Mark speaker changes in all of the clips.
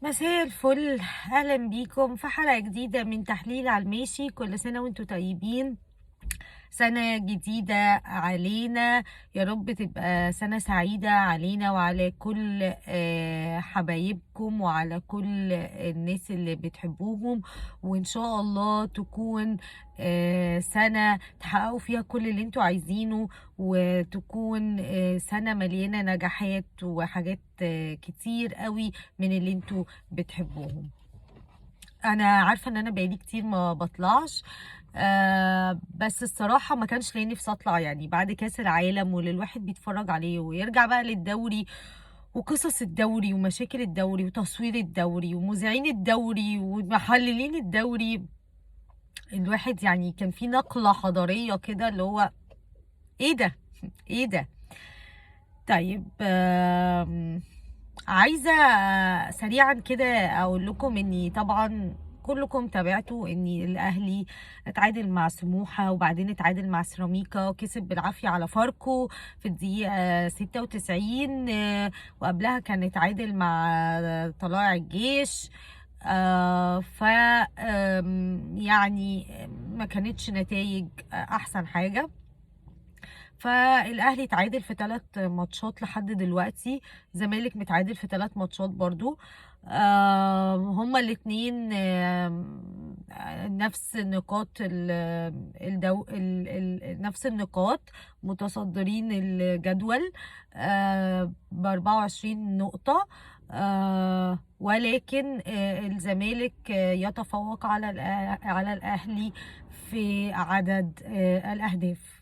Speaker 1: مساء الفل، اهلا بيكم في حلقة جديدة من تحليل على الماشي. كل سنة وانتم طيبين، سنة جديدة علينا، يا رب تبقى سنة سعيدة علينا وعلى كل حبايبكم وعلى كل الناس اللي بتحبوهم، وإن شاء الله تكون سنة تحققوا فيها كل اللي انتوا عايزينه، وتكون سنة مليانة نجاحات وحاجات كتير قوي من اللي انتوا بتحبوهم. انا عارفه ان انا بقالي كتير ما بطلعش، بس الصراحة ما كانش ليا نفسي اطلع، بعد كاس العالم واللي الواحد بيتفرج عليه ويرجع بقى للدوري وقصص الدوري ومشاكل الدوري وتصوير الدوري ومذيعين الدوري ومحللين الدوري، الواحد كان في نقله حضارية كده اللي هو ايه ده؟ ايه ده؟ عايزة سريعا كده اقول لكم اني طبعا كلكم تابعتوا ان الاهلي اتعادل مع سموحة وبعدين اتعادل مع سيراميكا وكسب بالعافية على فاركو في الدقيقة 96، وقبلها كان اتعادل مع طلائع الجيش، ف ما كانتش نتائج احسن حاجة. فالاهلي اتعادل في 3 ماتشات لحد دلوقتي، زمالك متعادل في 3 ماتشات برضو، هما الاتنين، نفس نقاط الدو-، نفس النقاط، متصدرين الجدول، بأربعة وعشرين نقطة، ولكن الزمالك يتفوق على الأهلي في عدد الأهداف.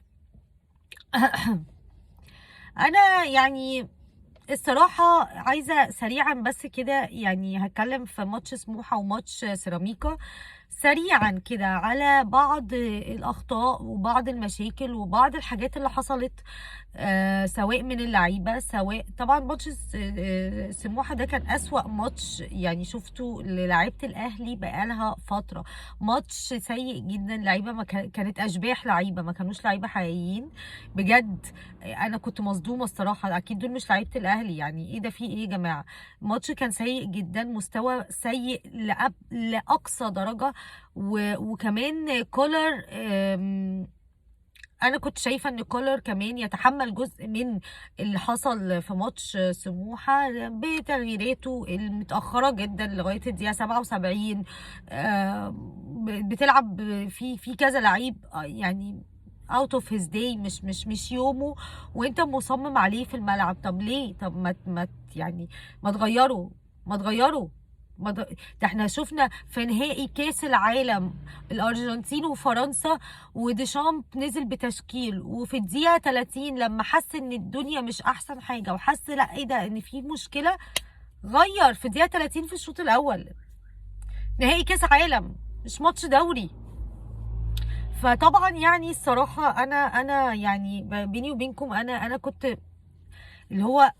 Speaker 1: أنا الصراحة عايزة سريعا بس كده، هتكلم في ماتش سموحة وماتش سيراميكا سريعا كده على بعض الأخطاء وبعض المشاكل وبعض الحاجات اللي حصلت، سواء من اللعيبة، سواء طبعا ماتش سموحة ده كان أسوأ ماتش شفته للاعيبة الأهلي بقالها فترة، ماتش سيء جدا، لعيبة ما كانت أشباح لعيبة، ما كانوش لعيبة حقيقيين بجد. أنا كنت مصدومة الصراحة، أكيد دول مش لعيبة الأهلي، إيه ده، في إيه يا جماعة؟ ماتش كان سيء جدا، مستوى سيء لأقصى درجة، وكمان كولر، أنا كنت شايفة إن كولر كمان يتحمل جزء من اللي حصل في ماتش سموحة بتغييراته المتأخرة جدا لغاية الدقيقة 77، بتلعب في كذا لعيب، out of his day، مش يومه، وانت مصمم عليه في الملعب. طب ليه؟ طب ما ت-، ما ت-، يعني ما تغيروا، ما تغيروا، ما ده احنا شفنا في نهائي كاس العالم الارجنتين وفرنسا، وديشامب نزل بتشكيل، وفي الدقيقة 30 لما حس ان الدنيا مش احسن حاجة وحس لا ايه ده ان في مشكلة، غير في الدقيقة 30 في الشوط الاول. نهائي كاس عالم مش ماتش دوري. فطبعا الصراحة انا بيني وبينكم انا كنت اللي هو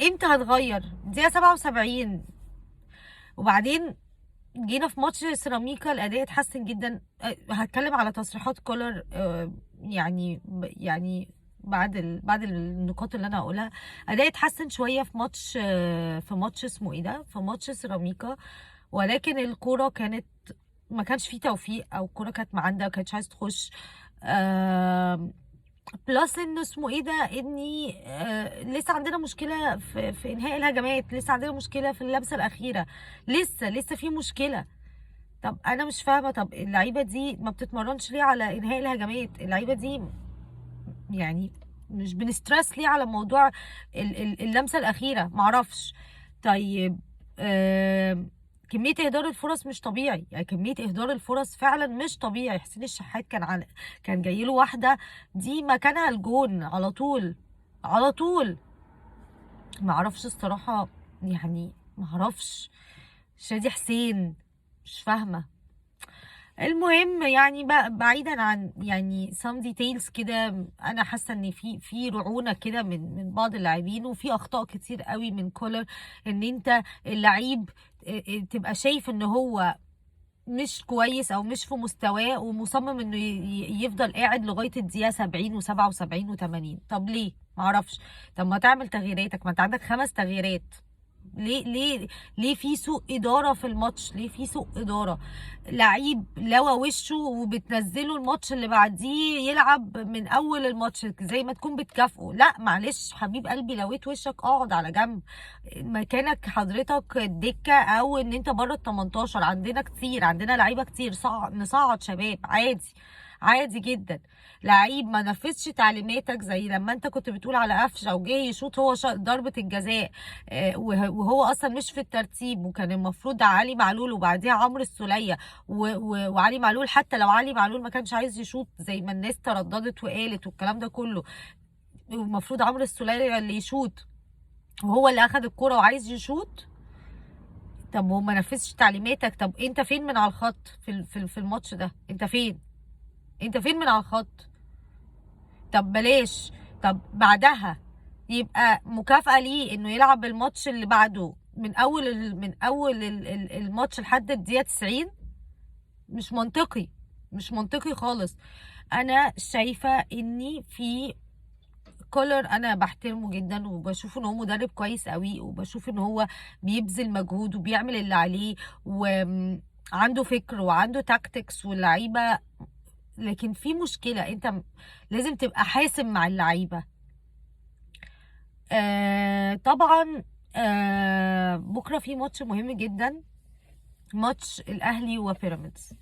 Speaker 1: امتى هتغير؟ دقيقة 77. وبعدين جينا في ماتش سيراميكا الأداء اتحسن جدا. هتكلم على تصريحات كولر، بعد النقاط اللي أنا هقولها. أداء اتحسن شوية في ماتش، في ماتش اسمه إيه ده؟ في ماتش سيراميكا، ولكن الكورة كانت ما كانش فيه توفيق، أو الكورة كانت معندة، ما كانتش عايزة تخش. بلس إن اسمه إيه ده؟ إني، لسه عندنا مشكلة في إنهاء الهجمات، لسه عندنا مشكلة في اللمسة الأخيرة، لسه في مشكلة. طب أنا مش فاهمة، طب اللعيبة دي ما بتتمرنش ليه على إنهاء الهجمات؟ اللعيبة دي مش بنسترس ليه على موضوع اللمسة الأخيرة؟ معرفش. كمية إهدار الفرص مش طبيعي، كمية إهدار الفرص فعلا مش طبيعي. حسين الشحات كان جاي له واحدة دي مكانها الجون على طول، على طول. معرفش الصراحة، معرفش شادي حسين مش فاهمة. المهم بقى بعيدا عن some details كده، انا حاسه ان في رعونة كده من بعض اللاعبين، وفي اخطاء كتير قوي من كولر، ان انت اللعيب تبقى شايف ان هو مش كويس او مش في مستواه ومصمم انه يفضل قاعد لغاية الدقيقة 70 وسبعة وسبعين وتمانين. طب ليه؟ معرفش. طب ما تعمل تغييراتك، ما انت عندك 5 تغييرات، ليه ليه ليه في سوء ادارة في الماتش؟ ليه في سوء ادارة؟ لعيب لوى وشه وبتنزله الماتش اللي بعديه يلعب من اول الماتش زي ما تكون بتكافئه. لا معلش حبيب قلبي، لويت وشك اقعد على جنب، مكانك حضرتك الدكة، او ان انت بره ال 18. عندنا كتير، عندنا لعيبة كتير، نصعد شباب عادي، عادي جدا. لعيب ما نفذش تعليماتك، زي لما انت كنت بتقول على قفشه وجه يشوط هو ضربه الجزاء، وهو اصلا مش في الترتيب، وكان المفروض علي معلول وبعديها عمرو السوليه وعلي معلول. حتى لو علي معلول ما كانش عايز يشوط زي ما الناس ترددت وقالت والكلام ده كله، المفروض عمرو السوليه اللي يشوط، وهو اللي اخد الكرة وعايز يشوط. طب هو ما نفذش تعليماتك، طب انت فين من على الخط في الماتش ده؟ انت فين؟ انت فين من على الخط؟ طب بلاش. طب بعدها يبقى مكافأة ليه انه يلعب الماتش اللي بعده من اول الماتش لحد الدقيقة 90؟ مش منطقي، مش منطقي خالص. انا شايفة اني في كولر انا بحترمه جدا، وبشوف ان هو مدرب كويس قوي، وبشوف ان هو بيبذل مجهود وبيعمل اللي عليه، وعنده فكر وعنده tactics واللعيبة، لكن في مشكلة، انت لازم تبقى حاسم مع اللعيبة. طبعا بكرة في ماتش مهم جدا، ماتش الاهلي وبيراميدز.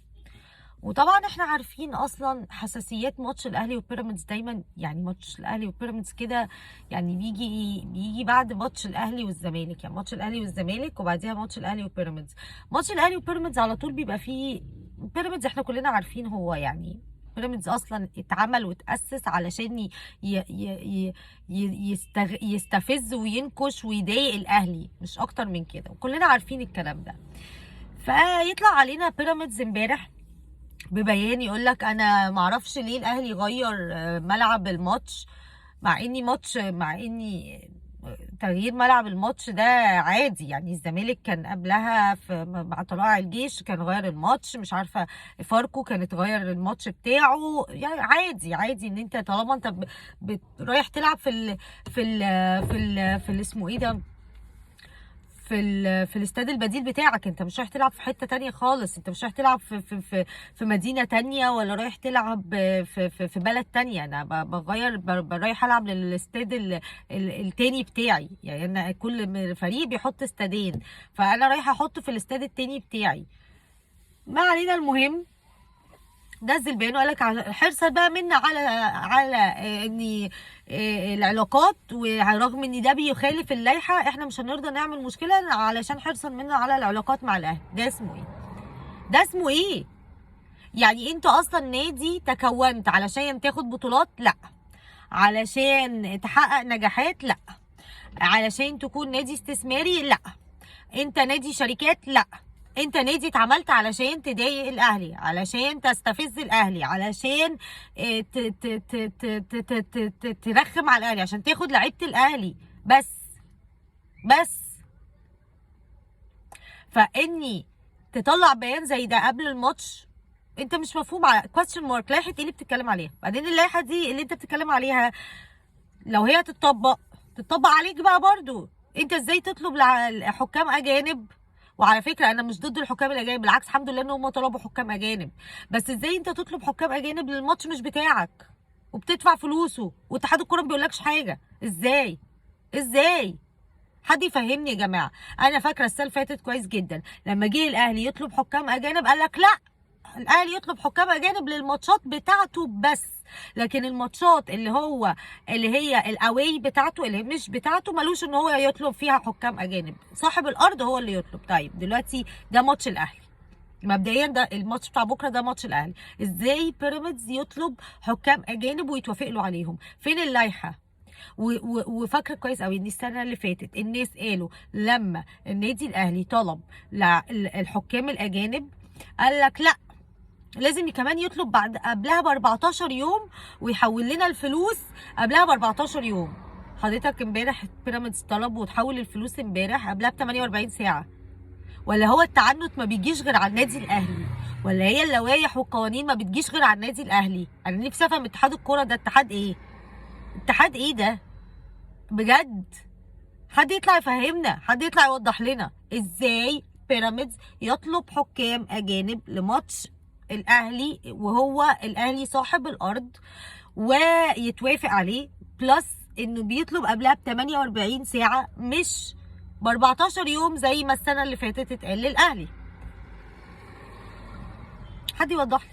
Speaker 1: وطبعا احنا عارفين اصلا حساسيات ماتش الاهلي وبيراميدز دايما، يعني ماتش الاهلي وبيراميدز كده يعني بيجي بعد ماتش الاهلي والزمالك، يعني ماتش الاهلي والزمالك وبعديها ماتش الاهلي وبيراميدز. ماتش الاهلي وبيراميدز على طول بيبقى فيه بيراميدز، احنا كلنا عارفين هو يعني بيراميدز اصلا اتعمل واتاسس علشان يستفز وينكش ويضايق الاهلي، مش اكتر من كده، وكلنا عارفين الكلام ده. فيطلع علينا بيراميدز امبارح ببيان يقول لك انا معرفش ليه الاهلي غير ملعب الماتش، مع اني تغيير ملعب الماتش ده عادي، يعني الزمالك كان قبلها في مع طلائع الجيش كان غير الماتش، مش عارفه فاركو كانت غير الماتش بتاعه، يعني عادي، عادي ان انت طالما انت رايح تلعب في ال في ال في ال في ال اسمه ايه ده، في الاستاد البديل بتاعك، انت مش رايح تلعب في حتة تانية خالص، انت مش رايح تلعب في في في في مدينة تانية، ولا رايح تلعب في في, في بلد تانية. انا بغير، رايح العب للاستاد التاني بتاعي، يعني انا كل فريق بيحط استادين، فانا رايح احط في الاستاد التاني بتاعي. ما علينا، المهم نزل بيان وقال لك حرصا بقى منا على ان العلاقات، ورغم ان ده بيخالف اللائحة احنا مش هنرضى نعمل مشكلة علشان حرصا منا على العلاقات مع الاهلي. ده اسمه ايه؟ ده اسمه ايه؟ يعني انت اصلا نادي تكونت علشان تاخد بطولات؟ لا. علشان تحقق نجاحات؟ لا. علشان تكون نادي استثماري؟ لا. انت نادي شركات؟ لا. انت نادي اتعملت علشان تضايق الاهلي، علشان تستفز الاهلي، علشان ترخم على الاهلي، عشان تاخد لعيبة الاهلي بس. فاني تطلع بيان زي ده قبل الماتش، انت مش مفهوم على question mark. لائحة ايه اللي بتتكلم عليها؟ بعدين اللائحة دي اللي انت بتتكلم عليها لو هي تتطبق عليك بقى برضو. انت ازاي تطلب حكام اجانب؟ وعلى فكرة انا مش ضد الحكام الاجانب، بالعكس الحمد لله ان هم طلبوا حكام اجانب، بس ازاي انت تطلب حكام اجانب للماتش مش بتاعك وبتدفع فلوسه واتحاد الكورة ما بيقولكش حاجة؟ ازاي؟ ازاي؟ حد يفهمني يا جماعة. انا فاكره السنة اللي فاتت كويس جدا لما جه الاهلي يطلب حكام اجانب قال لك لا، الاهلي يطلب حكام اجانب للماتشات بتاعته بس، لكن الماتشات اللي هي الاواي بتاعته اللي مش بتاعته ملوش ان هو يطلب فيها حكام اجانب، صاحب الارض هو اللي يطلب. طيب دلوقتي ده ماتش الاهلي مبدئيا، ده الماتش بتاع بكره، ده ماتش الاهلي، ازاي بيراميدز يطلب حكام اجانب ويتوافق له عليهم؟ فين اللائحة؟ وفاكره كويس قوي ان السنة اللي فاتت الناس قالوا لما النادي الاهلي طلب الحكام الاجانب قال لك لا، لازم كمان يطلب بعد قبلها ب 14 يوم ويحول لنا الفلوس قبلها ب 14 يوم. حضرتك امبارح بيراميدز طلب وتحول الفلوس امبارح قبلها ب 48 ساعة. ولا هو التعنت ما بيجيش غير على النادي الاهلي؟ ولا هي اللوائح والقوانين ما بتجيش غير على النادي الاهلي؟ انا نفسي افهم اتحاد الكورة ده اتحاد ايه؟ اتحاد ايه ده بجد؟ حد يطلع يفهمنا، حد يطلع يوضح لنا ازاي بيراميدز يطلب حكام اجانب لماتش الاهلي وهو الاهلي صاحب الارض ويتوافق عليه، plus انه بيطلب قبلها ب 48 ساعة مش ب 14 يوم زي ما السنة اللي فاتت اتقال للاهلي. حد يوضح لي.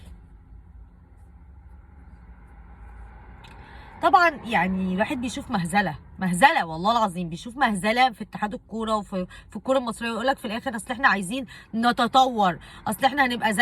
Speaker 1: طبعا يعني الواحد بيشوف مهزله، مهزله والله العظيم، بيشوف مهزله في اتحاد الكورة وفي الكورة المصرية، ويقول لك في الاخر اصل احنا عايزين نتطور، اصل احنا هنبقى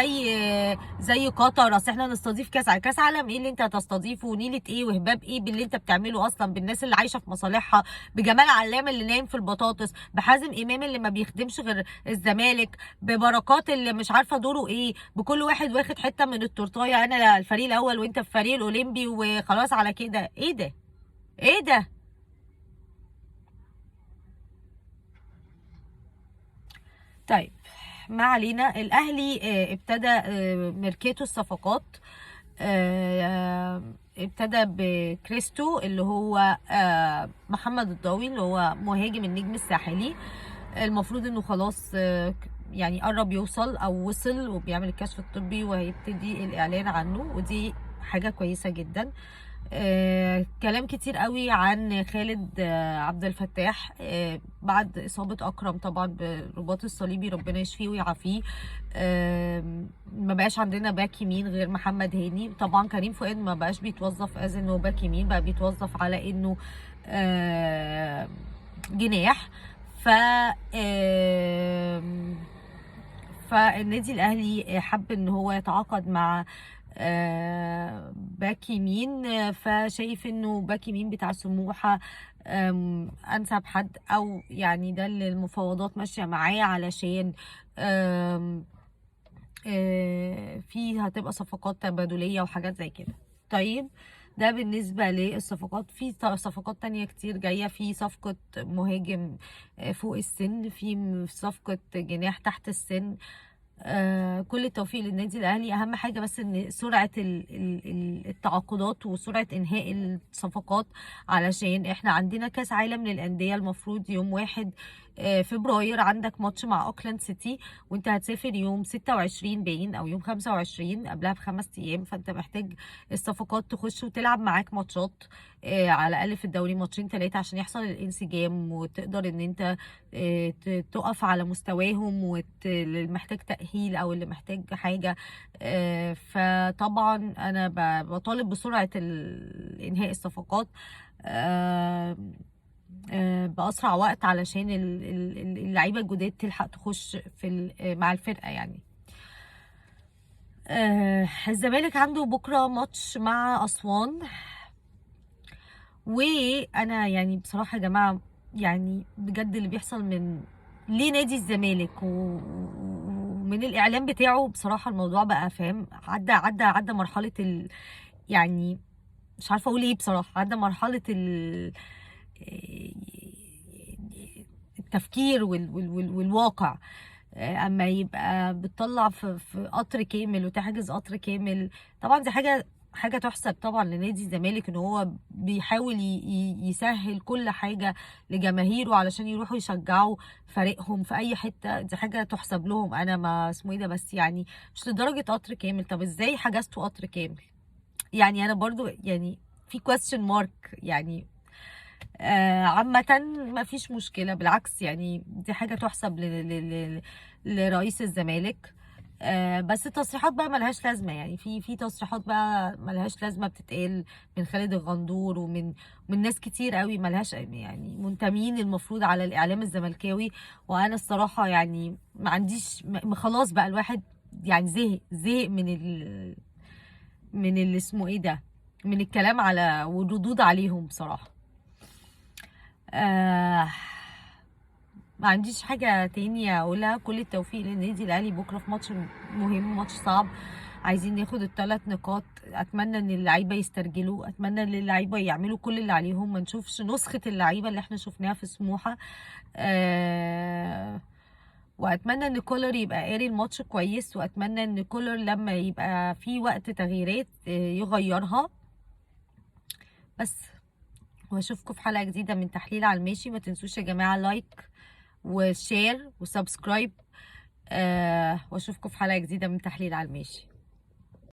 Speaker 1: زي قطر، اصل احنا هنستضيف كاس عالم. كاس عالم ايه اللي انت هتستضيفه؟ ونيله ايه وهباب ايه باللي انت بتعمله اصلا، بالناس اللي عايشه في مصالحها، بجمال علام اللي نايم في البطاطس، بحازم امام اللي ما بيخدمش غير الزمالك، ببركات اللي مش عارفه دوره ايه، بكل واحد واخد حتة من التورتايه، انا الفريق الاول وانت في الفريق الاولمبي وخلاص على كده. ايه ده؟ ايه ده؟ طيب ما علينا. الاهلي ابتدى ميركاتو الصفقات، ابتدى بكريستو اللي هو محمد الضاوي اللي هو مهاجم النجم الساحلي، المفروض انه خلاص يعني قرب يوصل او وصل وبيعمل الكشف الطبي وهيبتدي الاعلان عنه، ودي حاجة كويسة جدا. كلام كتير قوي عن خالد عبد الفتاح بعد إصابة أكرم طبعا بالرباط الصليبي، ربنا يشفيه ويعافيه. ما بقاش عندنا باك يمين غير محمد هاني. طبعا كريم فؤاد ما بقاش بيتوظف as انه باك يمين، بقى بيتوظف على انه جناح. فالنادي الأهلي حب ان هو يتعاقد مع باك يمين، فشايف انه باك يمين بتاع سموحة انسب حد، او يعني ده اللي المفاوضات ماشية معاه، علشان في هتبقى صفقات تبادلية وحاجات زي كده. طيب ده بالنسبة للصفقات. في صفقات تانية كتير جاية، في صفقة مهاجم فوق السن، في صفقة جناح تحت السن. كل التوفيق للنادي الأهلي. أهم حاجة بس إن سرعة التعاقدات وسرعة إنهاء الصفقات، علشان إحنا عندنا كأس عالم للأندية المفروض يوم 1 فبراير، عندك ماتش مع أوكلاند سيتي، وانت هتسافر يوم 26 باين أو يوم 25 قبلها ب5 أيام، فانت محتاج الصفقات تخش وتلعب معاك ماتشات على الأقل في الدوري ماتشين 3 عشان يحصل الانسجام وتقدر إن انت تقف على مستواهم، واللي محتاج تأهيل أو اللي محتاج حاجة. فطبعا أنا بطالب بسرعة إنهاء الصفقات بأسرع وقت، علشان اللعيبة الجداد تلحق تخش في مع الفرقة يعني. الزمالك عنده بكرة ماتش مع أسوان، وأنا يعني بصراحة يا جماعة يعني بجد اللي بيحصل من ليه نادي الزمالك ومن الإعلام بتاعه، بصراحة الموضوع بقى فاهم عدى عدى عدى مرحلة يعني مش عارفة أقول إيه بصراحة، عدى مرحلة التفكير والواقع. أما يبقى بتطلع في قطر كامل وتحجز قطر كامل، طبعا دي حاجة تحسب طبعا لنادي الزمالك ان هو بيحاول يسهل كل حاجة لجماهيره علشان يروحوا يشجعوا فريقهم في اي حتة، دي حاجة تحسب لهم. انا ما اسمه ايه ده، بس يعني مش لدرجة قطر كامل. طب ازاي حجزتوا قطر كامل؟ يعني انا برضو يعني في question mark يعني. عامة ما فيش مشكلة، بالعكس يعني دي حاجة تحسب لرئيس الزمالك. بس التصريحات بقى ملهاش لازمة، يعني في تصريحات بقى ملهاش لازمة بتتقال من خالد الغندور ومن ناس كتير قوي ملهاش يعني منتمين المفروض على الإعلام الزملكاوي. وأنا الصراحة يعني ما عنديش خلاص بقى الواحد يعني زهق من من اللي اسمه ايه ده، من الكلام على والردود عليهم بصراحة. ما عنديش حاجة تانية أقولها. كل التوفيق للنادي الأهلي بكرة في ماتش مهم، ماتش صعب، عايزين ناخد ال3 نقاط. أتمنى إن اللعيبة يسترجلوا، أتمنى إن اللعيبة يعملوا كل اللي عليهم، ما نشوفش نسخة اللعيبة اللي احنا شفناها في سموحة. وأتمنى إن كولر يبقى قاري الماتش كويس، وأتمنى إن كولر لما يبقى في وقت تغييرات يغيرها. بس واشوفكم في حلقة جديدة من تحليل على الماشي. ما تنسوش يا جماعة like و share و subscribe. واشوفكم في حلقة جديدة من تحليل على الماشي.